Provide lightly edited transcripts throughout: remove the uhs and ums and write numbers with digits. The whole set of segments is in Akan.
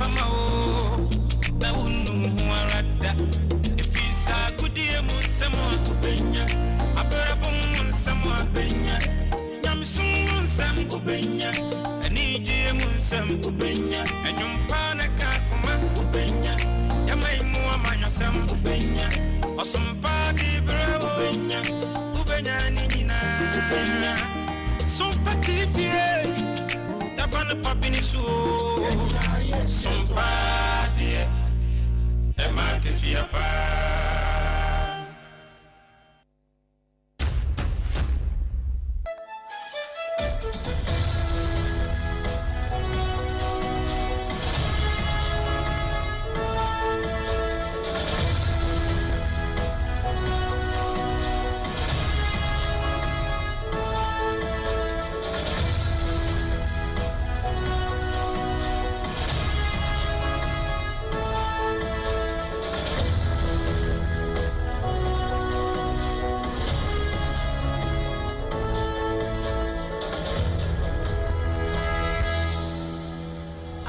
papa ma wo na wonnu ho ara da. Ɛfiri saa agodie mu nsɛm a wobɛnya, abrabɔ mu nsɛm a wobɛnya, nyamesom mu nsɛm wobɛnya, anigyeɛ mu nsɛm wobɛnya, ɛnwom pa na ka akoma wobɛnya, yɛma yi mu amanyɔsɛm wobɛnya, ɔsom pa de berɛ wobɛnya, wobɛnya ne nyinaa wobɛnya. Sompa TV, yaba no pa bi ne so o. Sompa deɛ, ɛma akatua paa.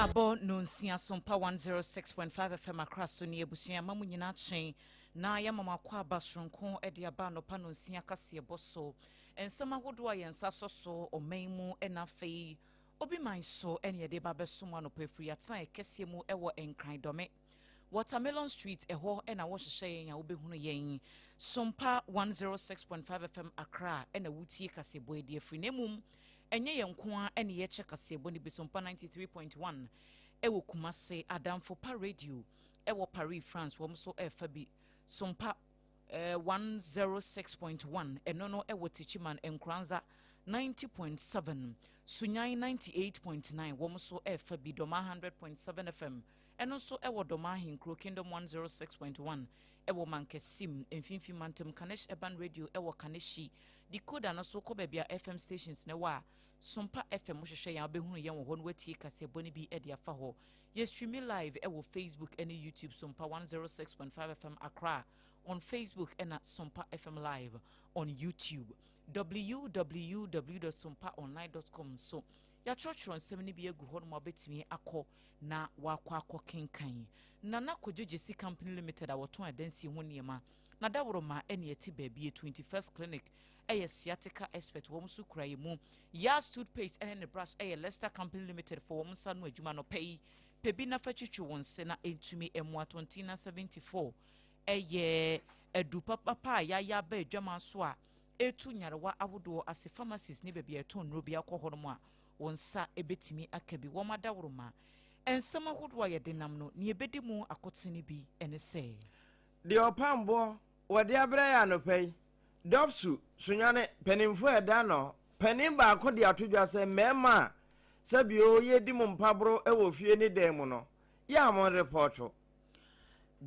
Abɔ nonsia Sompa 106.5 FM Accra so ne abusua ma mo nyinaa kyen na yɛma mo akɔ aba soronko de aba anɔpa nonsia kaseɛbɔ so. Nsɛm ahodoɔ a yɛn nsa sɔ so ɔman mu na afei obi man so ne yɛde ba bɛso mo anɔpa afiri yɛatena kɛseɛ mu wɔ Nkran Dɔme Watermelon Street, ɛhɔ na wɔhyehyɛ yɛn a wobɛhunu yɛn. Sompa 106.5 FM Accra na wotie kaseɛbɔ adi afiri, na mmom ɛnyɛ yɛn nko a ne yɛkyɛ kaseɛbɔ no bi. Sompa 93.1 ɛwɔ Kumase, Adamfo Pa Radio ɛwɔ Paris, France, wɔn nso ɛrefa bi. Sompa 106.1 ɛno no ɛwɔ Techiman, Nkoranza 90.7, Sunyan 98.9, wɔn nso ɛrefa bi. Dɔma 100.7 FM ɛno nso ɛwɔ Dɔma Ahenkuro, Kingdom 106.1 ɛwɔ Mankasim, Mfimfini Mantam, Kanesh Urban Radio ɛwɔ Kaneshi. Decoder no so kɔ baabi a FM stations na ɛwɔ a, Sompa FM hwehwɛ yɛn a wobɛhunu yɛn wɔ hɔ no, watie kaseɛbɔ no bi de afa hɔ. Yɛ stream live ɛwɔ Facebook ne YouTube, Sompa 106.5 FM Accra on Facebook ɛna Sompa FM Live on YouTube. www.sompaonline.com nso yɛatwerɛtwerɛ nsɛm no bi agu hɔ nom a wobɛtumi akɔ na wakɔ akɔ kenkan. Nana Kodwo Gyesi Company Limited a wɔtɔn adansie ho nneɛma na daworoma ɛne ɛte baabi 21st Clinic ɛyɛ sciatica expert, wɔn nso kura yɛ mu. Yas toothpaste ɛne ne brush ɛyɛ Lester Company Limited for wɔn nsa no adwuma no pɛ yi pɛ bi nafa twitwi wɔn nse na ntumi ɛmoa. Tontina 74 ɛyɛ adu papapa a yɛayɛ aba adwama so a ɛtu nyarewa ahodoɔ ase. Pharmacies ne baabi a ɛtɔn nnuro bi akɔ hɔ nom a wɔn nsa ɛbɛtumi aka bi. Wɔn adaworoma nsɛm ahodoɔ a yɛde nam no nea ɛbɛdi mu akotene bi ɛne sɛ Deɛ ɔpamboɔ wɔde abrɛ yɛ anɔpa yi, DOVVSU Sunyani mpanimfoɔ a ɛda no panin baako de ato dwa sɛ mmarima a sɛbio yɛdi mo mpaboro wɔ fie ne dan mu no yɛ a mo nrepɔɔto.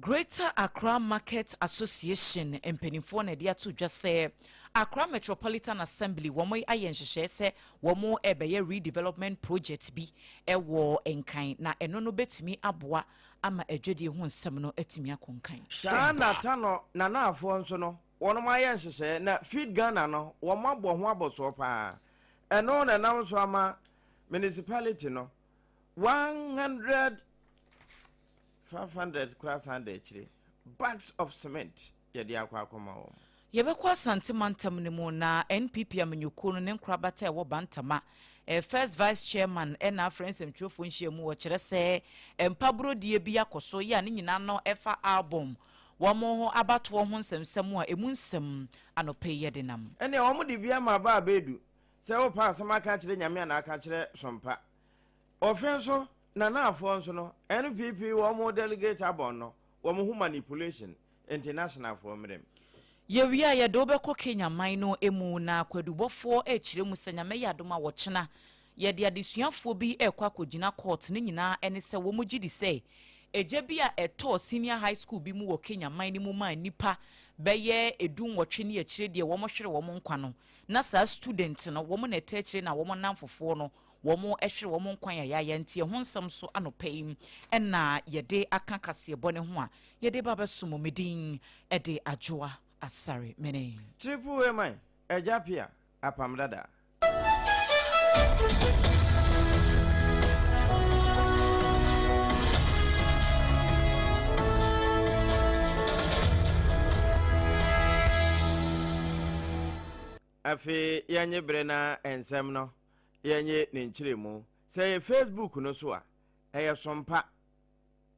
Greater Accra Market Association mpanimfoɔ na ɛde ato dwa sɛ Accra Metropolitan Assembly wɔn ayɛ nhyehyɛe sɛ wɔn ɛbɛyɛ redevelopment project bi ɛwɔ Nkran, na ɛno no bɛtumi aboa ama adwadie ho nsɛm no atumi akɔ nkan. Saa nata no nanaafoɔ nso no wɔn ayɛ nhyehyɛe na Feed Ghana no wɔn abɔ ho abɔsoɔ paa. Ɛno na ɛnam so ama municipality no 100 500 koraa san da akyire bags of cement yɛde akɔ akɔma wɔn. Yɛbɛkɔ Asante mantam no mu na NPP amanyɔkuo no ne nkorabata a ɛwɔ Bantama first vice chairman ɛna afrɛ nsɛmtwerɛfoɔ nhyia mu, wɔkyerɛ sɛ mpaborodie bi akɔ so yɛ a ne nyinaa no ɛfa album wɔn ho abatoɔ ho nsɛmsɛm a ɛmu nsɛm anɔpɛ yi yɛde nam. Ɛnea wɔn de bi ama aba abɛɛdu sɛ wopa asɛm aka kyerɛ Nyame a na aka kyerɛ Sompa ɔfe nso nanaafoɔ nso no NPP wɔn delegate abɔn no wɔn ho manipulation international foɔ mmerɛm. Yɛwie a yɛde wobɛkɔ Kenya man no mu na kwadubɔfoɔ rekyerɛ mu sɛ Nyame yɛ adom a wɔkyena yɛde adesuafoɔ bi rekɔ akɔgyina court no nyinaa ne sɛ wɔn gye di sɛ egya bi a ɛtɔɔ senior high school bi mu wɔ Kenya man no mu maa nnipa bɛyɛ 18 ne akyire deɛ wɔn hwere wɔn nkwa no, na saa student no wɔn na ɛtɛ akyire na wɔn nam fofoɔ no wɔn hwere wɔn nkwa yayaya. Nti ɛho nsɛm so anɔpa yi ɛna yɛde aka kaseɛbɔ ne ho a yɛde ba bɛsom. Me din ɛde Adwoa Asare Mene. Triple A man Agya Pia apam dada. Afei yɛnye bere na nsɛm no yɛnye ne nkyerɛmu. Sɛ ɛyɛ Facebook no so a, ɛyɛ Sompa,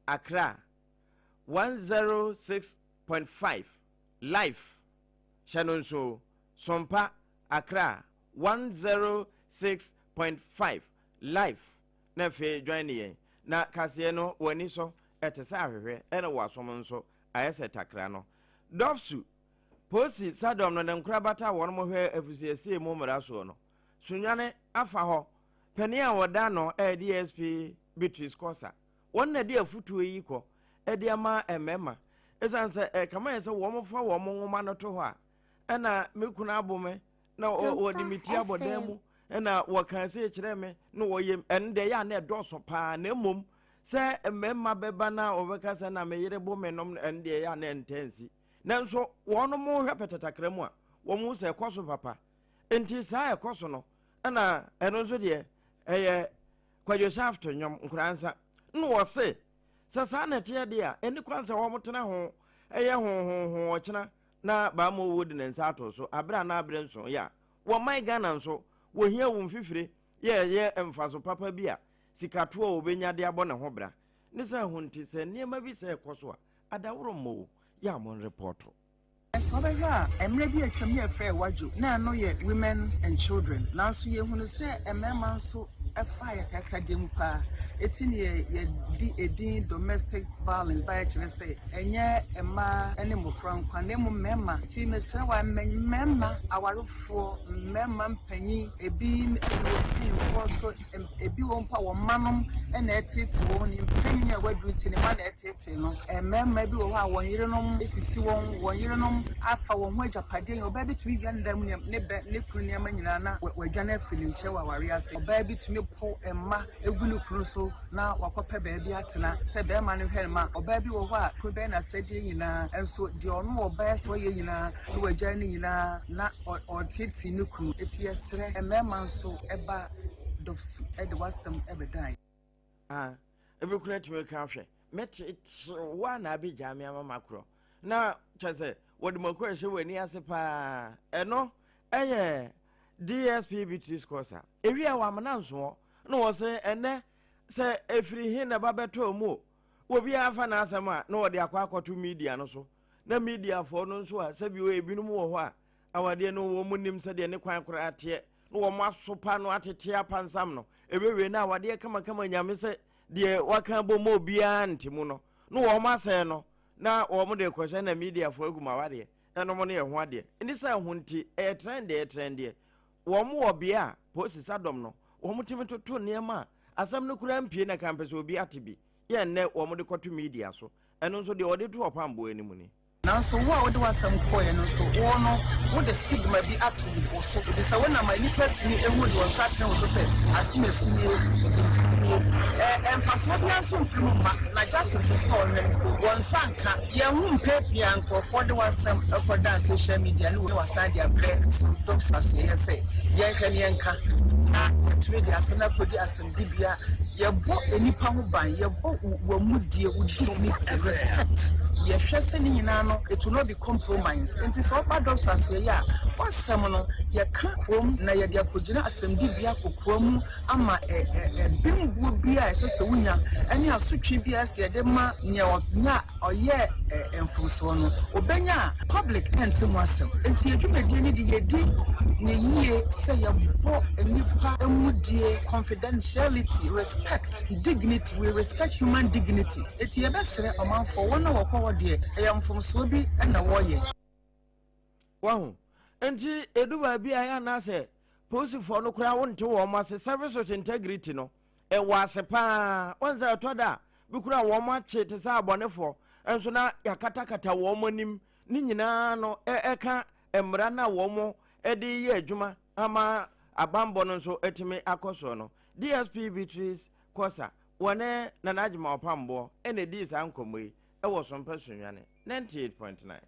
Accra, 106.5 Live. Hyɛ no nso o, Sompa, Accra, 106.5 Live. Na afei join yɛn. Na kaseɛ no w'ani sɔ, ɛte sɛ ahwehwɛ, ɛna w'asom nso ayɛ sɛ takra no. Dɔfsu, Posi Sadom no ne nkorabata a wɔnom hwɛ afusiasie mu mmara soɔ no, Sunyani afa hɔ panin a wɔda ano yɛ DSP Beatrice Korsah. Wɔn na ɛde afutuo yi kɔ de ama mmarima. Ɛsiane sɛ ɛkama yɛ sɛ wɔn fa wɔn nwoma no to hɔ a, ɛna me kunu abo me na wɔde me ti abɔ dan mu ɛna wɔka sei kyerɛ me na wɔyɛ ɛno deɛ ɛyɛ a na ɛdɔɔso paa na mmom sɛ mmarima bɛba na wɔbɛka sɛ na me yere bo me nom ɛno deɛ ɛyɛ a na ɛntɛ nsi. Nanso wɔnom hwɛ pɛtɛtakra mu a, wɔn hu sɛ ɛkɔ so papa. Nti saa ɛkɔ so no, ɛna ɛno nso deɛ ɛyɛ Kwadwo Shaft nnwom nkoransa. Na wɔse sɛ saa na ɛteɛ deɛ a, ɛni kwan sɛ wɔn tena ho ɛyɛ hohoho ɔkyena na baama owuo de ne nsa ato so abere anaa abere nson yɛ a, wɔman Ghana nso wɔhia wo mfifire yɛ ɛyɛ mfaso papa bi a sikatoɔ a wɔbɛnya de abɔ ne ho bra. Ne sɛ ho nti sɛ nneɛma bi sɛ ɛkɔ so a, adaworo mmɔ o, yɛ a monrepɔɔto. Sɛ wobɛhwɛ a, mmerɛ bi a atwam ne yɛfrɛɛ WAJO, na ɛno yɛ Women and Children, nanso yɛhunu sɛ mmarima nso fa ayakayakadeɛ mu paa, ɛti ne yɛde edin Domestic Violence baeɛ kyerɛ sɛ ɛnyɛ mmaa ne mmɔfra nko ara na mmom mmarima. Nti mesrɛ wo a, mmarima awarefoɔ, mmarima mpanyin, ebi wɔ mpanyinfoɔ so, ebi wɔ mpo a wɔn mma nom na ɛteete wɔn, ne mpanyin a waduru nti ne mma na ɛteete no. Mmarima bi wɔ hɔ a wɔn yerenom sisi wɔn, wɔn yerenom afa wɔn ho agyapadeɛ nyinaa. Ɔbaa bi tumi dwane dan mu nneɛma, ne bɛ, ne kunu nneɛma nyinaa na wadwane afiri ne nkyɛn wɔ awareɛ ase. Ɔbaa bi tumi po mma gu ne kunu so na wakɔpɛ baabi atena sɛ barima no hwɛ ne mma. Ɔbaa bi wɔ hɔ a kunu bɛyɛ n'asɛdeɛ nyinaa nso deɛ ɔno ɔbaa sɛ ɔyɛ nyinaa na wagyae ne nyinaa na ɔreteetee ne kunu. Enti yɛsrɛ mmarima nso ba dɔfsu de w'asɛm bɛdan. Ah, ebi kura tumi ka hwɛ mɛtetew wo a na abɛgyaa me ama makorɔ na kyɛ sɛ wɔde mako ɛhyɛ w'ani ase paa. Ɛno ɛyɛ DSP Beatrice Kosa ewi a wɔamena nsoɔ na wɔ sɛ ɛnɛ sɛ ɛfiri he na ɛba bɛtɔɔ mu o, obiara fa n'asɛm a na wɔde akɔ akɔto media no so, na mediafoɔ no nso a sɛbi ebinom wɔ hɔ a awadeɛ no wɔn nim sɛdeɛ ne kwan koraa teɛ na wɔn asopa no atete apansam no, ɛbɛwie no awadeɛ kamakama Nyame sɛ deɛ waka bɔ ma obiara nte mu no na wɔn asɛe no na wɔn de kɔhyɛ na mediafoɔ agu ma awadeɛ ɛnom no yɛ ho adeɛ ne sɛ ho nti ɛyɛ trɛn deɛ ɛtrɛn deɛ wɔn wɔ bea a polisi sadɔm no wɔn tumi toto nneɛma a asɛm no koraa mpie na kan pɛ sɛ obi ate bi yɛ nnɛ wɔn de kɔto media so. Ɛno nso deɛ wɔde to ɔpamboɔ anim ni. Nanso wo a wode w'asɛm kɔeɛ no nso, wo no, wode stigma bi ato wo so, ɛfiri sɛ wonam a nnipa tumi hu de wɔn nsa atene wo so sɛ asomasi nie, ɔbintin nie. Ɛ, mfasoɔ biara nso mfiri mu mma, na justice nso a ɔhwɛ no, wɔn nsa nka. Yɛn ho mpɛ pii a nkurɔfoɔ de w'asɛm kɔdan social media ne wɔasan de abrɛ so dɔk so asoɛeɛ sɛ yɛnhwɛ na yɛnka, na yɛatumi de asɛm no akɔdi asɛmdibea. Yɛbɔ nnipa ho ban, yɛbɔ w'amudie, wo dignity, respect. Yɛhwɛ sɛ ne nyinaa no, it will not be compromise. Enti sɛ ɔba dɔm so asoɛeɛ a, w'asɛm no, yɛka koam na yɛde akɔgyina asɛmdibea kokoa mu ama bembuo bi a ɛsɛ sɛ wonya ne asotwe bi a ɛsɛ yɛde ma nea ɔnya ɔyɛɛ mfomsoɔ no, ɔbɛnya a public ɛnte ho asɛm. Nti yɛn dwumadie no de yɛdi no yie sɛ yɛbɔ nnipa mudie, confidentiality, respect, dignity, we respect human dignity. Nti yɛbɛsrɛ ɔmanfoɔ, wɔn a wɔkɔ hɔ deɛ ɛyɛ mfomsoɔ bi na wɔyɛ. Wahu? Nti edu baabi a ɛyɛ anaasɛ polisifoɔ no koraa wonte wɔn ase, service with integrity no ɛwɔ ase paa. Wɔn sɛ ɛtɔ da a bi koraa wɔn akye te sɛ abɔnefoɔ nso na yɛakatakata wɔn anim ne nyinaa no ɛka mmara no a wɔn de yɛ adwuma ama abanbɔ no nso atumi akɔ soɔ no. DSP Beatrice Kosa wɔne Nana Agyemang Ɔpamboɔ ɛna ɛdii saa nkɔmmɔ yi ɛwɔ Sompa Sunyani 98.9.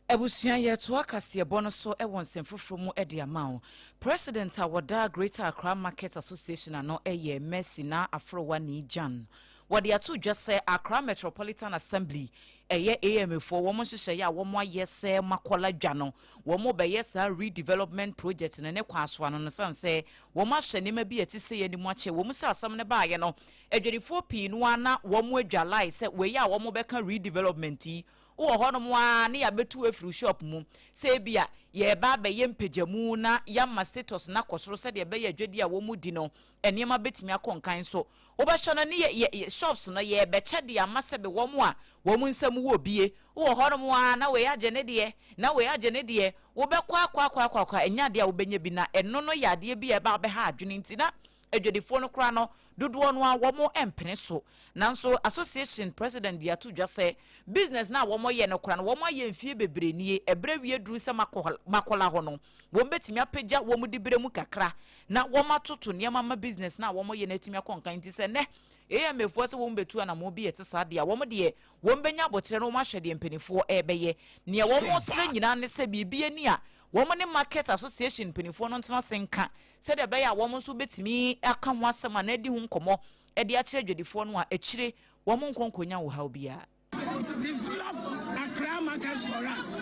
Abusua, yɛretoa kaseɛbɔ no so wɔ nsɛm foforɔ mu de ama wo. President a wɔda Greater Accra Market Association ano yɛ Mercy Naa Aforowa Nii Gyan. Wɔde ato dwa sɛ Accra Metropolitan Assembly, ɛyɛ AMA foɔ, wɔn nhyehyɛeɛ a wɔn ayɛ sɛ Makola dwa no, wɔn bɛyɛ saa redevelopment project no ne kwan so ano no, san sɛ wɔn ahyɛ nneɛma bi a ɛte sɛ yɛn anim akyɛ wɔn sɛ asɛm no baayɛ no, adwadifoɔ pii no ara na wɔn adwa line sɛ wei a wɔn bɛka redevelopment yi wowɔ hɔnom a ne yɛabɛtu afiri shop mu, sɛ ebi a yɛreba abɛyɛ mpagyamu na yɛama status no akɔ soro sɛdeɛ ɛbɛyɛ adwadi a wɔn di no nneɛma bɛtumi akɔ nkan so. Wobɛhwɛ no ne yɛ shops no yɛrebɛkyɛ de ama sɛbe wɔn a wɔn nsam wɔ bie. Wowɔ hɔnom a na wei agye ne deɛ, na wei agye ne deɛ, wobɛkɔ akɔ akɔ akɔ akɔ, ɛnyɛ adeɛ a wobɛnya bi, na ɛno no yɛ adeɛ bi a ɛba abɛha adwene, nti na adwadifoɔ no koraa no dodoɔ no a wɔn mpene so. Nanso association president de ato dwa sɛ business na wɔn yɛ no koraa no, wɔn ayɛ mfie bebree nie. Ɛbrɛ wie duru sɛ Makola hɔ no, wɔn bɛtumi apagya wɔn di bere mu kakra na wɔn atoto nneɛma ma business na wɔn yɛ no atumi akɔ nkan. Nti sɛ nnɛ AMA foɔ sɛ wɔn bɛtu anamɔ bi ɛte saa deɛ a, wɔn deɛ wɔn bɛnya abɔkyerɛ na wɔn ahwɛ deɛ mpanimfoɔ ɛrebɛyɛ. Nea wɔn srɛ nyinaa ne sɛ biribi ani a wɔn ne market association mpanimfoɔ no ntena se nka sɛdeɛ ɛbɛyɛ a wɔn nso bɛtumi aka ho asɛm a na adi ho nkɔmmɔ ɛde akyerɛ adwadifoɔ no a akyire wɔn nkɔ nkɔnya wɔ haw biara. Develop Accra markets for us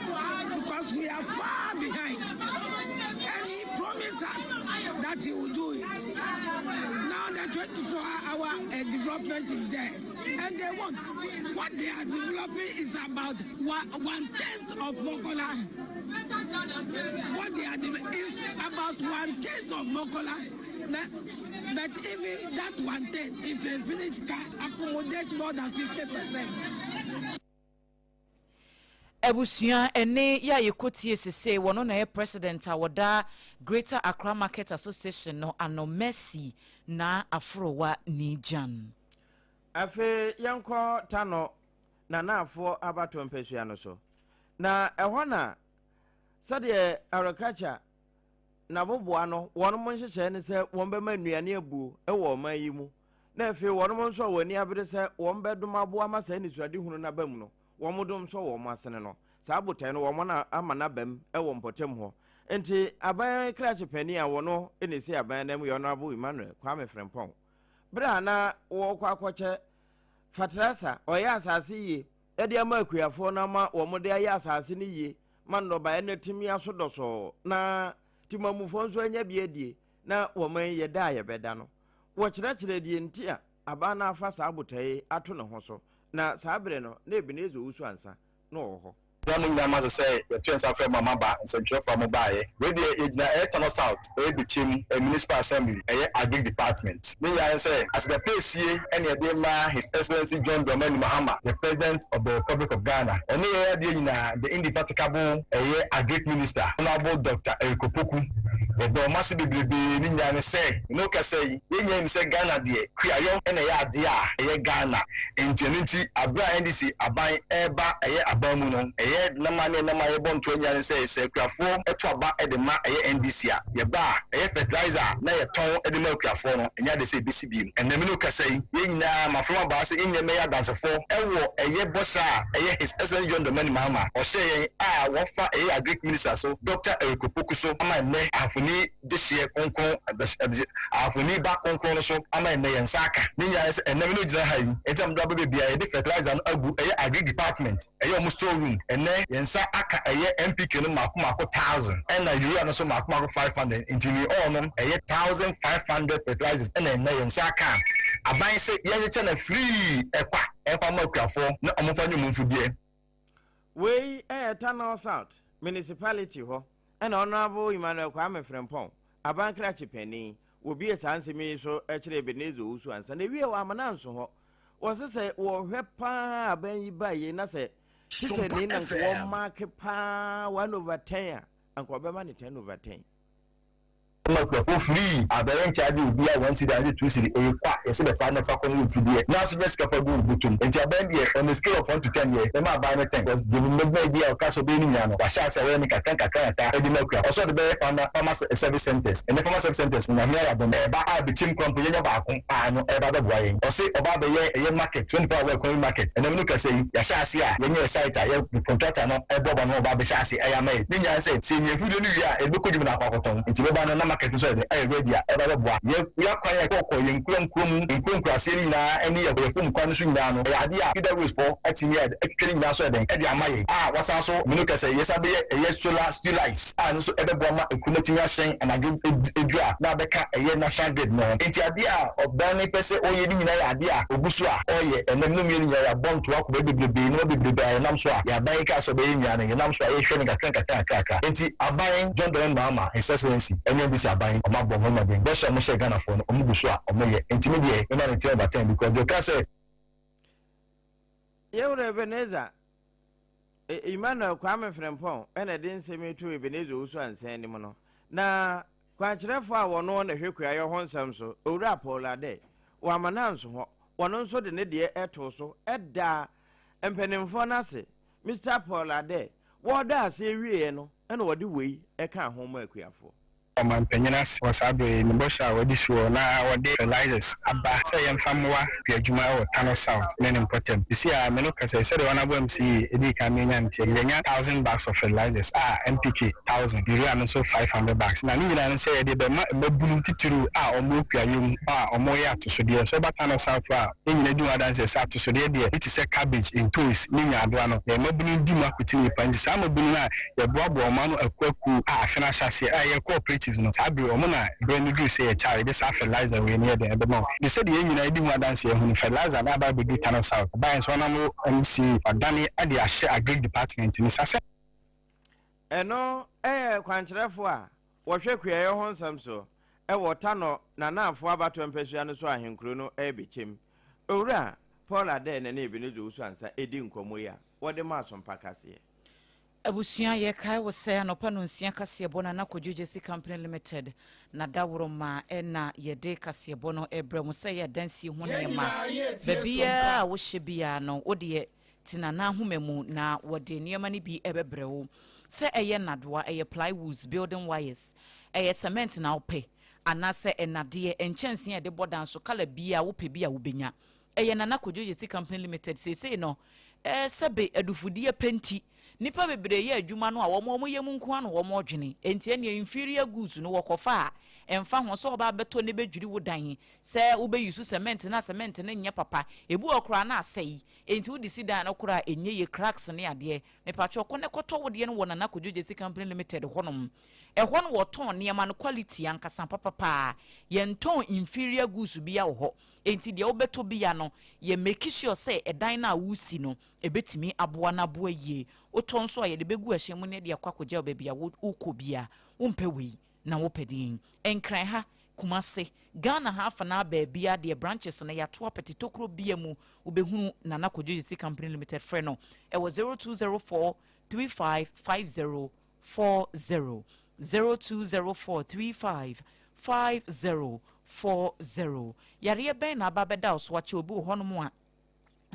because we are far behind. And he promised us that he will do it. Now the 24 hour development is there. And they want what they are developing is about one tenth of Makola. What they are developing is about one tenth of Makola. Now, but even that one tenth, if they finish, can accommodate more than 50%. Abusua, ɛne yɛ a yɛkɔtie sese wɔno na ɛyɛ president a wɔda Greater Accra Market Association no ano, Mercy na Aforowa Nigyan. Afei yɛnkɔ Tano Nanaafoɔ abato mpasua no so, na ɛhɔ na sɛdeɛ agriculture n'aboboa no, wɔn mo nhyehyɛe ne sɛ wɔn bɛma nnuane abuo wɔ ɔman yi mu, na afei wɔn nso a wɔn ani abere sɛ wɔn bɛdom aboa ma saa nisuadehunu n'aba mu no, wɔn dom nso wɔn asene no saa botae no wɔn na ama n'aba mu wɔ mpɔtam hɔ. Nti aban krakye panin a wɔn na esi aban nam yɛ Honourable Emmanuel Kwame Frimpong, bere a na wɔrekɔ akɔkyɛ fertilizer ɔyɛ asase yie ɛde ama akuafoɔ no ama wɔn de ayɛ asase no yie ma nnɔbaeɛ no atumi aso dɔsɔɔ na timamufoɔ nso anya bi adie na wɔn yi yɛda a yɛbɛda no, wɔkyerɛkyerɛ deɛ nti a aban no afa saa botae ato ne ho so. Na saa bere no na Ebenezer Owusu Ansa na ɔwɔ hɔ. Na mo nyinaa ma sɛ yɛto yɛn nsa frɛ mo ama ba nsɛntwerɛfoɔ a mobaeɛ. Wei deɛ, yɛgyina ɛyɛ Tano South, ɛyɛ Bɛkyɛm Municipal Assembly, ɛyɛ Agric Department. Ne nyinaa ne sɛ aseda pɛɛsie ɛne yɛde ma His Excellency John Dramani Mahama, the President of the Republic of Ghana, ɔne yɛn adeɛ nyinaa, the indefatigable ɛyɛ Agric Minister, Honourable Dr Eric Opoku. Yɛda ɔmo ase bebrebee. Ne nyinaa ne sɛ ne kasa yi, yɛn nyinaa nim sɛ Ghana deɛ, kuayɔ ɛna ɛyɛ adeɛ a ɛyɛ Ghana. Nti ɛno nti, abere a NDC aban ɛreba ɛyɛ aban mu no, ɛyɛ nama ne nama yɛbɔ ntoa nyinaa ne sɛ akuafoɔ ɛto aba ɛde ma ɛyɛ NDC a, yɛba a, ɛyɛ fertilizer a na yɛtɔn ɛde ma akuafoɔ no, ɛnyɛ ade sɛ ebesi biem. Ɛnam ne kasa yi, yɛn nyinaa maframa baa sɛ yɛn nyinaa mɛyɛ adansefoɔ ɛwɔ ɛyɛ bɔhyɛ a ɛyɛ His Excellency John Dramani Mahama ɔhyɛ yɛn a wɔfa ɛyɛ Agric Minister so, Dr Eric Opoku so, ama ɛnɛ ahafoni dehyeɛ kronkron, ahafoni ba kronkron no so ama ɛnɛ yɛn nsa aka. Ne nyinaa sɛ ɛnam no gyina ha yi nti a mede aba baabi a yɛde fertilizer no agu, ɛyɛ Agric Department, ɛyɛ ɔmo store room. Ɛnɛ yɛn nsa aka ɛyɛ NPK no mako mako 1,000, ɛna urea no nso mako mako 500. Nti ne all no ɛyɛ 1,500 fertilizers ɛna ɛnɛ yɛn nsa aka a aban sɛ yɛnkyekyɛ na free ɛkwa ɛmfa ma akuafoɔ na ɔmo fa nyɛ ɔmo mfudeɛ. Wei ɛyɛ Tano South Municipality hɔ ɛna Honourable Emmanuel Kwame Frimpong, aban krakye panin, wɔbie saa nsɛm yi so kyerɛ Ebenezer Owusu Ansa. Na ewie wɔ amana nso hɔ, wɔse sɛ wɔhwɛ paa aban yi ba yie na sɛ tikyani na nka wɔn mark paa 1 over 10 a, anka ɔbɛma ne 10 over 10. Ma akuafoɔ free abɛrɛ nkyagye obi a 1 cedi ane 2 cedi ɛyɛ kwa. Yɛsɛ bɛfa no fa kɔ no wɔ mfudeɛ nanso nyɛ sika fa gu wo bɔtɔm. Nti aban deɛ, on a scale of 1 to 10 deɛ, bɛma aban no 10 because deɛ mmɛdwuma bi a ɔka sɛ ɔbɛyɛ no nyinaa no, wahyɛ ase a wɔyɛ no kakra nkakra nkakra ɛde ma akua. Ɔsɛ ɔde bɛyɛ farmer service centers. Ɛnɛ farmer service centers no, Nyame ayɛ adom, ɛba a bɛkyɛm kora mpo yɛnya baako a ɛno ɛba bɛboa yɛn. Ɔse ɔba bɛyɛ ɛyɛ market, 24 hour economy market. Ɛnam no kasa yi, yɛahyɛ ase a yɛnyɛ yɛ site a yɛ contractor no ɛbɔ ba no, ɔba bɛhyɛ ase ɛyɛ ama yɛ. Ne nyinaa sɛ yɛnya mfidie no wie a, yɛde bɛkɔ dwuma no akɔ akɔtɔn. Nti bɛba no na market nso yɛ de ayɛ ready a ɛba bɛboa yɛ. Yɛakwan a ɛkɔkɔ yɛn nkura nkurom. mu nkuro nkuraseɛ no nyinaa ne yɛ fom kwan no so nyinaa no, ɛyɛ adeɛ a PWS foɔ atumi atwitwa ne nyinaa so ɛdɛn ɛde ama yɛn a wasan so mene kɛsɛ yɛsan bɛyɛ ɛyɛ solar street lights a ɛno nso ɛbɛboa ma ekuro no atumi ahyɛn anadwo edu a na abɛka ɛyɛ national grid no ho. Nti adeɛ a ɔban no pɛ sɛ ɔyɛ ne nyinaa yɛ adeɛ a ogu so a ɔyɛ. Ɛnam no mmienu nyinaa, yɛabɔ ntoa kɔ baabi bebrebe, nneɛma bebrebe a yɛnam so a yɛaban yi kaa sɛ ɔbɛyɛ nyinaa no, yɛnam so a yɛhwɛ no kakra nkakra nkakra. Nti aban John Dramani Mahama, His Excellency, ɛne NDC aban, ɔmo abɔ ɔmo mmɔden. Bɔhyɛ a ɔmo hyɛ Ghanafoɔ no, ɔmo gu so a ɔmo yɛ. Nti mi deɛ, mema no 10 over 10 because deɛ ɔka sɛ Yɛwura Ebenezer Emmanuel Kwame Frempɔn ɛna ɛde nsɛm yi to Ebenezer Owusu Ansa anim no. Na kwankyerɛfoɔ a wɔno na hwɛ kuayɔ ho nsɛm so, Owura Paul Ade, wɔama no anso hɔ. Wɔno nso de ne deɛ ɛtoo so ɛda mpanimfoɔ no ase. Mr Paul Ade wɔda ase awieɛ no, ɛna wɔde wei ɛka ho ma akuafoɔ. Ɔmanpanyin ase wɔ saa bere yi ne bɔhyɛ a wɔde soɔ na wɔde fertilizers aba sɛ yɛmfa mmoa adwuma wɔ Tano South ne ne mpɔtam. Sisi a me no kasa, sɛdeɛ wɔn abɔ MC yi edi kan menya nteɛ, yɛnya 1,000 bags of fertilizers a NPK 1,000, urea no nso 500 bags. Na ne nyinaa no sɛ yɛde bɛma mmabunu titiriw a wɔn kuayɔ mu a wɔyɛ atosodeɛ. Sɛ ɔba Tano South a, yɛn nyinaa di ho adanseɛ sɛ atosodeɛ deɛ bi te sɛ cabbage, ntoos ne nyaadoa no, yɛn mmabunu di mu akotene nipa. Nti saa mmabunu no a yɛboaboa wɔn ano akuakuo a afe no ahyɛ aseɛ a ɛyɛ cooperative no, saa bere wɔn na berɛ no duru sɛ yɛkyɛ a yɛde saa fertilizer wei no yɛ den ɛbɛma wɔn. Nti sɛdeɛ yɛn nyinaa di ho adanseɛ hu no, fertilizer no aba abɛduru Tano South. Ɔbaeɛ nso, ɔnam MC ɔdane de ahyɛ agric department ni sa sɛ Ɛno ɛyɛ kwankyerɛfoɔ a wɔhwɛ kuayɛ ho nsɛm so ɛwɔ Tano nanafoɔ abatoɔ mpasua no so, ahenkuro no ɛrebɛkyɛm, Owura Paul Adɛ na ne Ebenezer Owusu Ansa ɛdi nkɔmmɔ yi a wɔde ma Asompa kaseɛ. Abusua, yɛkae wo sɛ anɔpa no 6 kaseɛbɔ no, Anakɔ Gyesi Company Limited na daworo ma ɛna yɛde kaseɛbɔ no ɛbrɛ mu sɛ yɛ adansie ho nneɛma. Baabiaa a wohyɛ biara no, wodeɛ tena n'ahoma mu na wɔde nneɛma no bi ɛbɛbrɛ wo, sɛ ɛyɛ nnadoa, ɛyɛ plywoods, building wires, ɛyɛ cement na wopɛ, anaasɛ ɛnadeɛ nkyɛnsee a yɛde bɔ dan so, colour bia wopɛ bi a wobɛnya, ɛyɛ Nana Kodwo Gyesi Company Limited. Seesei no sɛbe adufudeɛ pɛ nti nipa bebree yɛ adwuma no a wɔn yɛ mu nko ano wɔn ɔdwene. Nti ɛnea inferior goods no wɔkɔfa a ɛmfa ho sɛ ɔba abɛtɔ ne bɛdwiri wo dan, sɛ wobɛyi so cement na cement no nyɛ papa, ebi wɔ koraa na asɛe, nti wode si dan no koraa ɛnyɛ yɛ, cracks ne adeɛ. Mepatwɛ, ɔkɔ ne kɔtɔ wo deɛ no wɔ Nana Kodwo Gyesi Company Limited hɔnom. Ɛhɔ no wɔtɔn nneɛma no quality ankasa papapaa. Yɛntɔn inferior goods bi wɔ hɔ. Nti deɛ wobɛtɔ bia no, yɛ make sure sɛ ɛdan no a wosi no ɛbɛtumi aboa no aboa yie. Wotɔ nso a, yɛde bɛgu ɛhyɛn mu ne de akɔ akɔgya wo baabi a wokɔ bia. Wompɛ wei na wopɛ deɛn? Nkran ha, Kumase, Ghana ha afa na baabia deɛ, branches no yɛato apɛte tokuro bia mu, wobɛhunu Nana Kodwo Gyesi Company Limited. Frɛ no ɛwɔ 0204 3550 40, 0204 35 50 40. Yareɛ bɛn na aba bɛda wo so akyɛ? Obi wɔ hɔnom a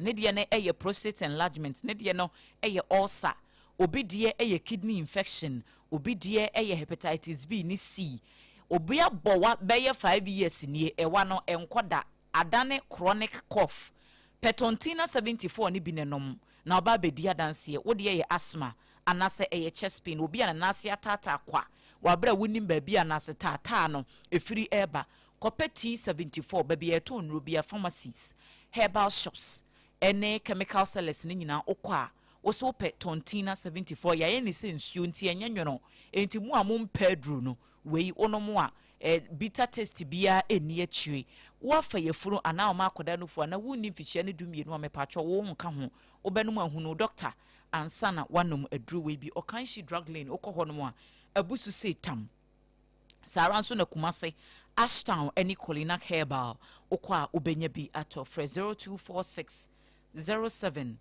ne deɛ no ɛyɛ prostate enlargement, ne deɛ no ɛyɛ ulcer, obi deɛ ɛyɛ kidney infection, obi deɛ ɛyɛ hepatitis B ne C, obi abɔ wa bɛyɛ 5 years nie, ɛwa no ɛnkɔ da, adane chronic cough. Pɛtɔntina 74 ne bi nenom na ɔba abɛdi adanseɛ. Wo deɛ yɛ asthma anaasɛ ɛyɛ chest pain, obi a nanase ataataa kwa wabrɛ a wonim baabi a anaasɛ taataa no ɛfiri ɛreba, kɔpɛ T74. Baabi a yɛtɔn nnuro bia, pharmacies, herbal shops ɛne chemical sellers ne nyinaa, wokɔ a woso wopɛ Tontina 74. Yɛayɛ ne sɛ nsuo nti ɛnyɛ nwono. Enti mu a mompɛ aduro no wei, wonom a bitter taste biara ɛnni akyire. Woafa yɛfunu anaa ɔma akɔda no fu anaa wonni mfikyia no 12 a, mepatwɔ wo nka ho, wobɛnom ahunu doctor ansa na woanom aduro wei bi. Ɔkanhyi Drug Lane, wokɔ hɔ nom a, abusu sei tam. Saa ara nso na Kumase Ashtown ne Colinac Herbal, wokɔ a wobɛnya bi atɔ. Frɛ 0246 07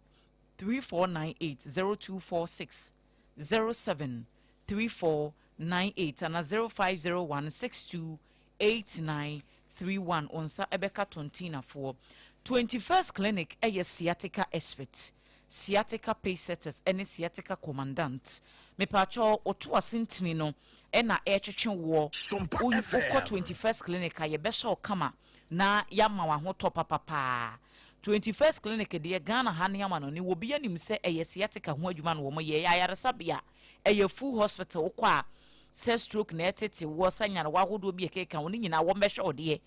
3498, 0246 07 3498 ana 0501 62 8931. Wo nsa ɛbɛka Tontinafoɔ. 21st Clinic ɛyɛ sciatica expert, sciatica pacesetters ɛne sciatica commandant. Mepatwɛ, woto asentene no ɛna ɛretwetwe woɔ, wokɔ 21st Clinic a, yɛbɛhyɛ wo kama na yɛama w'ahotɔ papapaa. 21st Clinic deɛ, Ghana ha ne ama no ne wɔbi anim sɛ ɛyɛ sciatica ho adwuma no wɔn yɛ. Ɛyɛ ayaresabea, ɛyɛ full hospital. Wokɔ a, sɛ stroke na ɛtete woɔ, sɛ nyarewa ahodoɔ bi ɛkeka wo ne nyinaa, wɔn bɛhwɛ wo deɛ.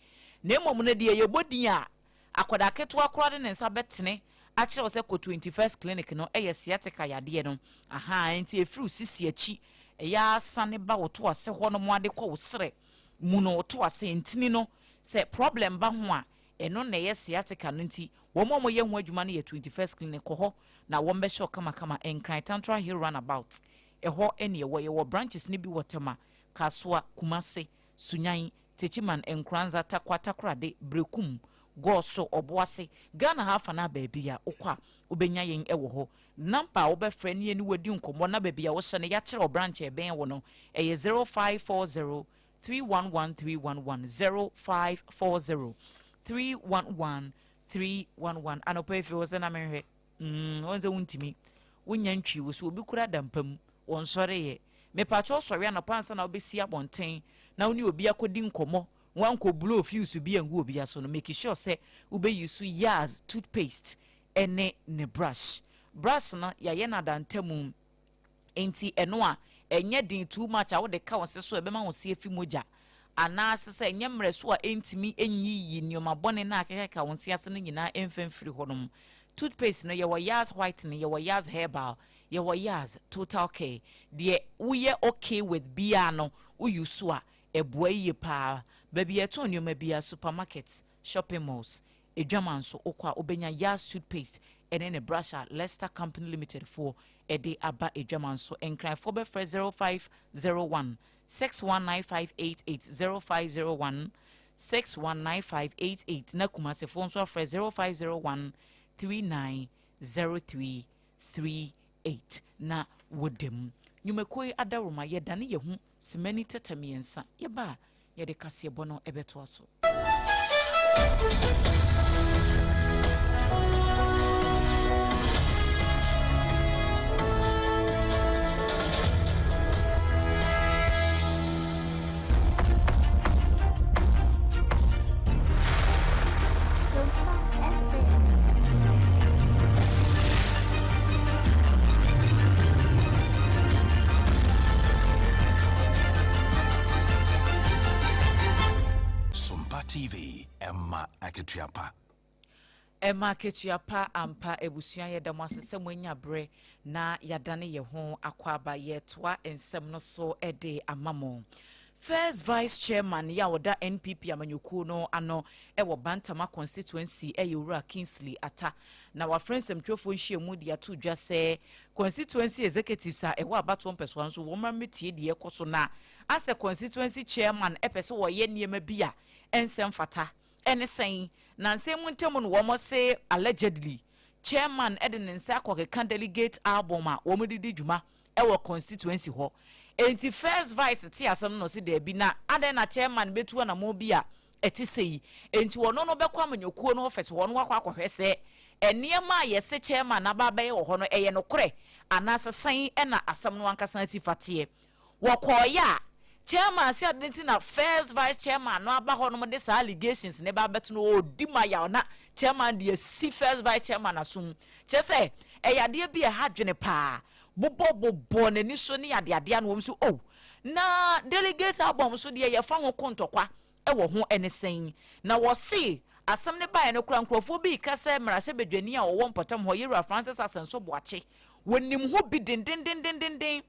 Na mmom no deɛ yɛbɔ din a akwadaa ketewa koraa de ne nsa bɛtene akyerɛ wo sɛ kɔ 21st Clinic no yɛ sciatica yadeɛ no. Ahaa, nti ɛfiri wo sisi akyi, ɛyɛ ara sane ba wo to ase hɔ nom ade kɔ wo serɛ mu no, wo to ase ntini no, sɛ problem ba ho a, ɛno na ɛyɛ sciatica no nti wɔn a wɔyɛ ho adwuma no yɛ 21st Clinic, kɔ hɔ na wɔbɛhwɛ wo kamakama. Nkran Tantra Hill Runabout, ɛhɔ ne ɛwɔ. Yɛwɔ branches no bi wɔ Tema, Kasoa, Kumasi, Sunyani, Techiman, Nkoranza, Tarkwa, Takoradi, Berekum, Goaso, Ɔboase, Ghana ha afa no a baabi a wokɔ a wobɛnya yɛn wɔ hɔ. Number a wobɛfrɛ ne yɛne wo adi nkɔmmɔ na baabi a wohyɛ no yɛakyerɛ wo branch a ɛbɛn wo no ɛyɛ 0540 311 311, 0540 311 311. Anɔpa yi fi hɔ sɛ na menhwɛ. Mm, wɔn sɛ wontumi. Wonya ntwi wo so obi kura da mpa mu. Wɔnsɔreyɛ. Mepakyɛw sɔre anɔpa ansa na wobɛsi abɔnten na wo ne obi akɔdi nkɔmmɔ, wankɔ blow fuse bi angu obi aso no, make sure sɛ wobɛ use Yaz toothpaste ɛne ne brush. Brush no yɛayɛ no adantamu nti ɛno a ɛnyɛ den too much a wode ka wo se so a ɛbɛma wo se afi mogya anaase sɛ ɛnyɛ mmerɛ so a ɛntumi nyiyi nneɛma bɔne no a akekaka wo nse ase no nyinaa ɛmfa mfiri hɔnom. Toothpaste no yɛwɔ Yaz whitening, yɛwɔ Yaz herbal, Yɛwɔ Yaz total care, deɛ woyɛ okay with biaa no wo use a ɛboa yie paa. Baabi a yɛtɔn nneɛma biaa, supermarkets, shopping malls, adwaman nso wokɔ a wobɛnya Yaz toothpaste ɛne ne brush a Lester Company Limited foɔ ɛde aba adwaman so. Nkranfoɔ bɛfrɛ 0501 619588, 0501 619588, na Kumasefoɔ nso afrɛ 0501 3903 38 na wɔda mu. Nnwumakuo yi adaworoma, yɛdane yɛn ho simani tɛtɛ mmiɛnsa, yɛba a, yɛde kaseɛbɔ no bɛtoa so. Sompa TV, ɛma akatua pa. Ɛma akatua pa ampa. Abusua, yɛda mo ase sɛ moanya berɛ na yɛadane yɛn ho akɔ aba. Yɛretoa nsɛm no so de ama mo. First Vice Chairman yi a ɔda NPP amanyɔkuo no ano wɔ Bantama Constituency yɛ Owura Kingsley Atta na wafrɛ nsɛmtwerɛfoɔ nhyiamu de ato dwa sɛ constituency executives a ɛwɔ abatoɔ mpɛsoa nso wɔmmra mmɛtie deɛ ɛkɔ so na asɛ constituency chairman pɛ sɛ wɔyɛ nneɛma bi a ɛnsɛ mfata. Ɛne sɛn? Nansa yi mu ntam no wɔse allegedly chairman de ne nsa akɔkeka delegate album a wɔde di dwuma wɔ constituency hɔ. Enti first vice tee asɛm no na ɔse daabi na adɛn na chairman bɛtu anamɔn bi a ɛte sei. Enti ɔno no bɛkɔ amanyɔkuo no office hɔ na wakɔ akɔhwɛ sɛ nneɛma a yɛse chairman aba abɛyɛ wɔ hɔ no ɛyɛ nokorɛ anaasɛ sɛn na asɛm no ankasa asi fa teɛ. Wɔkɔeɛ a, chairman se adɛn nti na first vice chairman no aba hɔnom de saa allegations no ba abɛto no, ɔredi ma yaw na chairman de asi first vice chairman asom. Kyerɛ sɛ, ɛyɛ adeɛ bi a ɛha adwene paa. Bobɔ bobɔ n'ani so ne adeadeɛ ano wɔm so, oh, na delegate album so deɛ yɛfa ho ko ntɔkwa wɔ ho ɛne sɛn? Na wɔse asɛm no baeɛ no koraa nkurɔfoɔ bi reka sɛ mmarahyɛbadwani a ɔwɔ mpɔtam hɔ, Yɛwura Francis Asɛnso Boakye, wɔnim ho bi dendendendenden.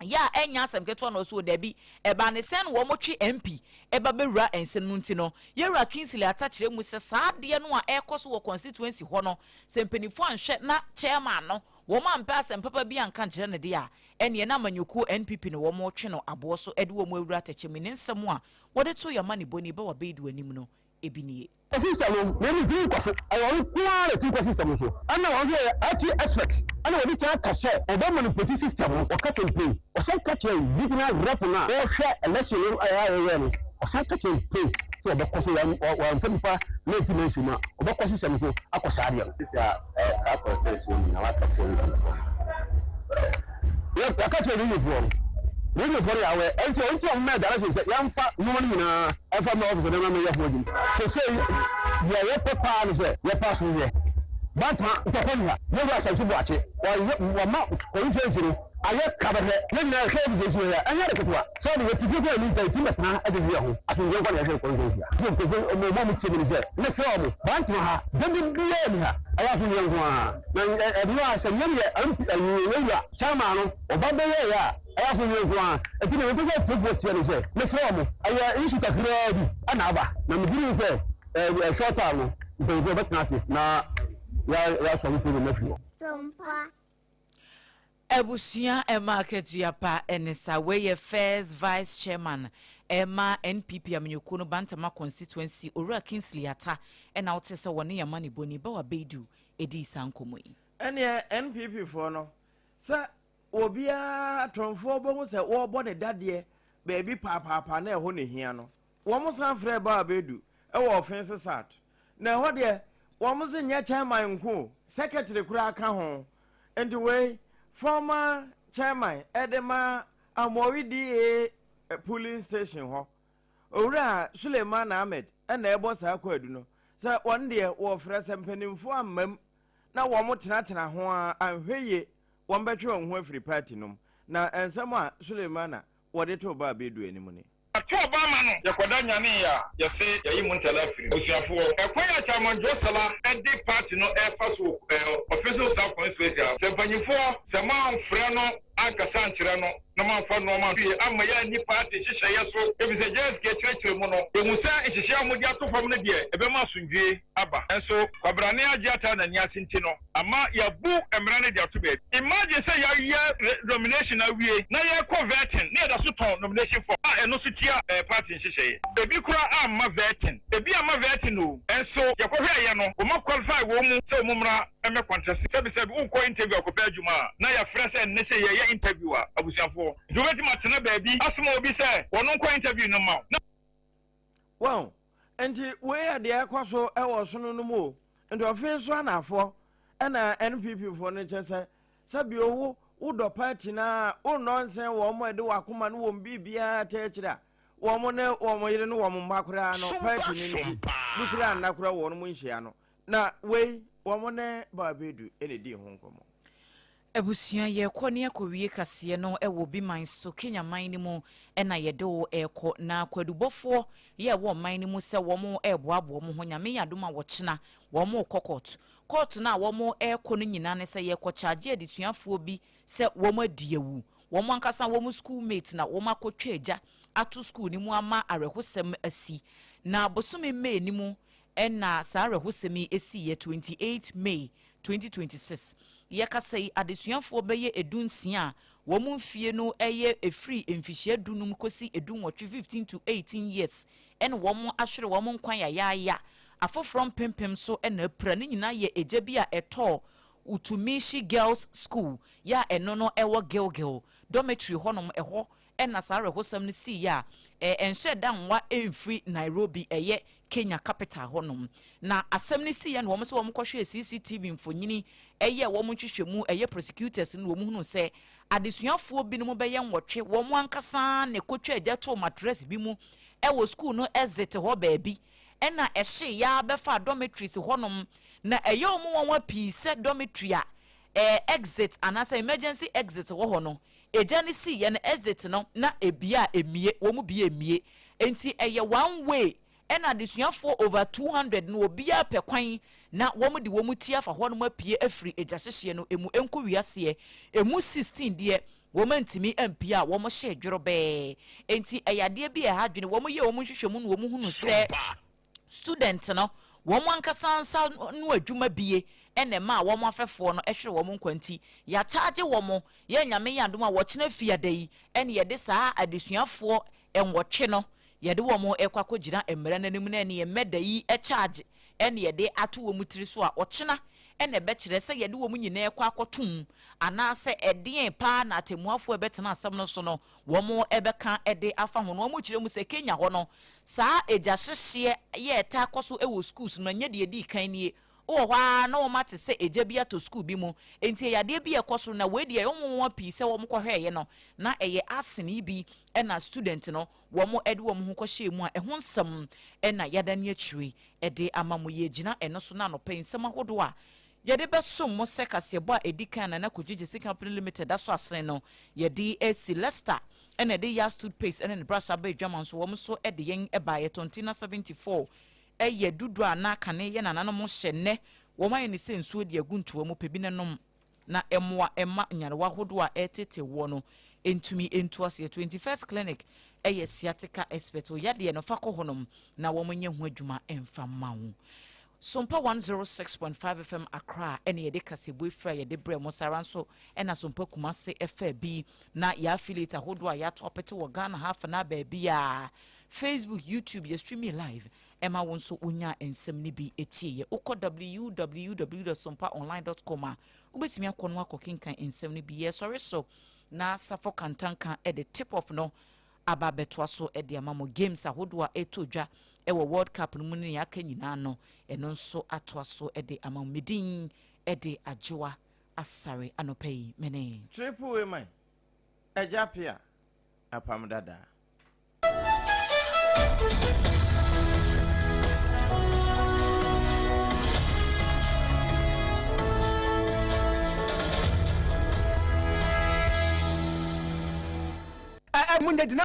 Yɛ a ɛnyɛ asɛm ketewa na ɔse o dabi, ɛbaa ne sɛn na wɔn twe MP ba bɛwura nsɛm no nti no, Yɛwura Kingsley Atta kyerɛ mu sɛ saa adeɛ no a ɛrekɔ so wɔ constituency hɔ no, sɛ mpaninfoɔ anhwɛ na chairman no wɔn ampɛ asɛm papa bi anka ankyerɛ no deɛ a, ɛneɛ na amanyɔkuo NPP na wɔn retwe no aboɔ so de wɔn awura atɛkyɛ mu. Ne nsɛm a wɔde too yɛn amanebɔni Bawa Beidu anim no bi nie. System no na ɛmu ntumi nkɔ so. Ɛyɛ ɔno nko ara na ɛtumi kɔ system no so. Ɛna ɔno nso yɛ IT expert. Ɛna wɔde kan aka sɛ ɔbɛ manipulate system no. Ɔka campaign. Ɔsan ka kyerɛ regional rep no a ɔrehwɛ election no a yɛyɛɛ no. Ɔsan ka kyerɛ no plain sɛ ɔbɛkɔ so wamfa nipa na ɛmfi mansin mu a ɔbɛkɔ system no so akɔ saa adeɛ no. Sisi a saa process wei nyinaa waka kyerɛ region foɔ no. Yɛaka kyerɛ region foɔ no. Region foɔ no yɛ aware. Ɛnti ɔnti ɔmo mɛɛ direction sɛ yɛnfa nnoɔma no nyinaa. Ɛmfa mma ɔfese na mɛyɛ ho adwuma. Seesei deɛ yɛpɛ paa ne sɛ yɛpɛ asomdwoeɛ. Bantama ntɔkwa nni ha. Yɛwura Asante Boakye, wayɛ wama constituency no ayɛ krabɛhwɛ. Yɛn nyinaa yɛhwɛ constituency wei a, ɛnyɛ ade ketewa. Sɛ ɔde yɛte fie koraa a yɛnni nka yɛtumi bɛtena ha de dwen yɛn ho. Asomdwoeɛ nko ara na yɛhwɛ wɔ constituency ha. Nti nkurɔfoɔ yi, wɔn a wɔtie me ne sɛ, mesrɛ wɔn, Bantama ha, dede biara nni ha. Ɛyɛ asomdwoeɛ nko ara. Na ɛno a sɛ nyɛ deɛ MP ayi yɛwura chairman no ɔba bɛyɛeɛ a, ɛyɛ asomdwoeɛ nko ara. Nti deɛ mepɛ sɛ atiefoɔ tie ne sɛ, mesrɛ wɔn, ɛyɛ issue kakraa bi na aba. Na megye di sɛ ɛɛ short time no, mpanyinfoɔ bɛtena ase na yɛasɔre problem no afiri hɔ. Abusua ɛma akatua pa ɛne sa. Wei yɛ first vice chairman ɛma NPP amanyɔkuo no Bantama constituency Owura Kingsley Atta ɛna wote sɛ wɔne yɛn amanebɔni Bawa Beidu ɛdii saa nkɔmmɔ yi. Ɛneɛ NPP foɔ no sɛ obiara tɔnfoɔ bɛhu sɛ wɔrebɔ ne dadeɛ baabi paapaapa na ɛhɔ na ɛhia no wɔn san frɛɛ Bawa Beidu ɛwɔ Ɔfense South na ɛhɔ deɛ wɔn se nyɛ chairman nko o secretary koraa ka ho Nti wei former chairman de ma Amowi DA polling station hɔ, Owura Suleiman Ahmed na ɛbɔ saa kwaadu no sɛ wɔn deɛ wɔfrɛ sɛ mpanimfoɔ ammam na wɔn tenatena ho a anhwɛ yie wɔn bɛtwe wɔn ho afiri party no mu. Na nsɛm a Suleimana wɔde too Baal Bedu anim ni. Yɛto ɔba ama no. Yɛkɔda nyanee a, yɛse yɛayi mu ntɛlɛ afiri mu. Abusuafoɔ, ɛkwan a Chairman Joe Salah de party no refa so wɔ Offinso South Constituency ha, sɛ mpanyinfoɔ, sɛ moamfrɛ no ankasa ankyerɛ no na moamfa nnoɔma anto yie amma yɛanni party nhyehyɛeɛ so, efisɛ JSK kyerɛkyerɛ mu no, yɛhu sɛ nhyehyɛeɛ a wɔde ato fam no deɛ, ɛbɛma asomdwoeɛ aba. Nanso Kwabrane agye ataa n'ani ase nti no, ama yɛabu mmara no de ato baabi. Imagine sɛ yɛayɛ nomination awie na yɛrekɔ vetting na yɛda so tɔn nomination form a ɛno nso tia party nhyehyɛeɛ. Ebi koraa amma vetting, ebi amma vetting o, nso yɛkɔhwɛeɛ no wɔn aqualify wɔn mu sɛ wɔn mmra mmɛ contest. Sɛbisɛbi wokɔ interview akɔpɛ adwuma a na yɛafrɛ sɛ nnɛ sei yɛreyɛ interview a, abusuafoɔ nti wobɛtumi atena baabi asoma obi sɛ ɔno nkɔ interview no mma wo na. Wahu? Nti wei yɛ deɛ ɛkɔ so wɔ ɔsono no mu o. Nti ɔfee so anafoɔ ɛna NPP foɔ no kyɛ sɛ sɛbio wo wodɔ party no a wonnɔ nsɛn wɔn a ɛde wakoma no wɔn biribiara tɛ akyire a wɔn ne wɔn yere ne wɔn mma koraa no party no nti bi koraa nna koraa wɔn nhyia no na wei wɔn ne Baabedu ɛna ɛdii ho nkɔmmɔ. Abusua, yɛrekɔ ne akɔwie kaseɛ no wɔ obi man so, Kenya man no mu na yɛde wo rekɔ. Na kwadubɔfoɔ yɛ ɛwɔ ɔman no mu sɛ wɔn reboaboa wɔn ho, Nyame yɛ adom a wɔkyena wɔn rekɔ court. Court no a wɔn rekɔ no nyinaa ne sɛ yɛrekɔ charge adesuafoɔ bi sɛ wɔn adi awu. Wɔn ankasa wɔn school mate na wɔn akɔtwa agya ato school no mu ama awerɛhosɛm asi. Na bosome May no mu na saa awerɛhosɛm yi siiɛ, 28 May 2026. Yɛkasa yi, adesuafoɔ bɛyɛ dunsia a wɔn mfie no yɛ ɛfiri mfihyia dunum kɔsi dunwɔtwe, 15 to 18 years, ɛna wɔn ahwere wɔn nkwa yayaaya. Afoforɔ mpempem nso na apira. Ne nyinaa yɛ egya bi a ɛtɔɔ Utumishi Girls School yɛ a ɛno no ɛwɔ Gilgil dormitory hɔnom, ɛhɔ na saa awerɛhosɛm no siiɛ a ɛnhyɛɛ da nwa mfiri Nairobi, ɛyɛ Kenya capital hɔnom. Na asɛm no siiɛ no wɔn sɛ wɔn kɔhwɛɛ CCTV mfonini yɛɛ wɔn nhwehwɛmu, ɛyɛ prosecutors no wɔn hunuu sɛ adesuafoɔ binom bɛyɛ nwɔtwe wɔn ankasa na ɛkɔtwaa gya too matress bi mu wɔ school no exit hɔ baabi ɛna ɛhyeeɛ ara bɛfaa dormitories hɔnom. Na ɛyɛ wɔn nwanwa pii sɛ dormitory a exit anaasɛ emergency exit wɔ hɔ no Egya no siiɛ no exit no na ebie a emie, wɔn bie emie. Enti ɛyɛ one way ɛna adesuafoɔ over 200 no obiara pɛ kwan na wɔn de wɔn ti afa hɔnom apue afiri egya hyehyeɛ no emu nkɔ wiaseɛ. Emu 16 deɛ wɔn antumi ampue a wɔn hyee dworobɛɛ. Enti ɛyɛ adeɛ bi a ɛha adwene. Wɔn yɛɛ wɔn nhwehwɛmu na wɔn hunuu sɛ. Student no, wɔn ankasa nsa ano adwuma bie na ɛmaa wɔn afɛfoɔ no hwere wɔn nkwa nti, yɛakyagye wɔn, yɛ Nyame yɛ adom a wɔkyena fiada yi na yɛde saa adesuafoɔ nwɔtwe no yɛde wɔn rekɔ akɔgyina mmara no anim na ɛneɛ mmɛ da yi charge na yɛde ato wɔn tiri so a ɔkyena na ɛbɛkyerɛ sɛ yɛde wɔn nyinaa rekɔ akɔto mu anaasɛ ɛdeɛn paa na atɛmmuafoɔ a ɛbɛtena asɛm no so no wɔbɛka de afa ho no, wɔkyerɛ mu sɛ Kenya hɔ no, saa egya hyehyeɛ yɛ ɛtaa kɔ so wɔ schools no, ɛnyɛ deɛ ɛdii kan nie. Wowɔ hɔ ara na wɔate sɛ egya bi atɔ school bi mu, enti ɛyɛ adeɛ bi a ɛkɔ so, na wei deɛ ɛyɛ wɔn nwanwa pii sɛ wɔkɔhwɛeɛ no, na ɛyɛ arson yi bi na student no wɔde wɔn ho kɔhyɛɛ mu a ɛho nsɛm na yɛadane akyire de ama mo. Yɛgyina ɛno so na anɔpa yi nsɛm ahodoɔ a. Yɛde bɛsom mo sɛ kaseɛbɔ a ɛdi kan a Nana Kwadwo Gyasi Company Limited da so asene no, yɛde asi Leicester na ɛde Yas Toothpaste ne ne brush aba adwama nso wɔn nso de yɛn baeɛ. Tontina 74 yɛ dudu a na kane yɛ nananom hyɛ nnɛ wɔn ayɛ no sɛ nsuo de agu ntoa mu pɛ bi na nom na ɛmmoa mma nyarewa ahodoɔ a ɛretete woɔ no ntumi ntu aseɛ. 21st Clinic yɛ sciatica expert, wo yadeɛ no fa kɔ hɔnom na wɔn nyɛ ho adwuma mfa mma wo. Sompa 106.5 FM Accra ɛna yɛde kaseɛbue firi a yɛde brɛ mo, saa ara nso ɛna Sompa Kumase ɛfaa bi na yɛ affiliate ahodoɔ a yɛato apete wɔ Ghana ha afanaa baabiara, Facebook, YouTube, yɛ streaming live ɛma wo nso wonya nsɛm no bi tieɛ. Wokɔ www.sompaonline.com a wobɛtumi akɔ no akɔkenkan nsɛm no bi. Yɛsɔre so na Safo Kantanka de tip off no aba abɛtoa so de ama mo. Games ahodoɔ a ɛtɔ dwa wɔ World Cup no mu ne nea aka nyinaa no, ɛno nso atoa so de ama mo. Me din de Adwoa Asare. Anɔpa yi, me ne. Triple A man, Agya Pia, Apam Dada. Ɛ ɛ munya gyina.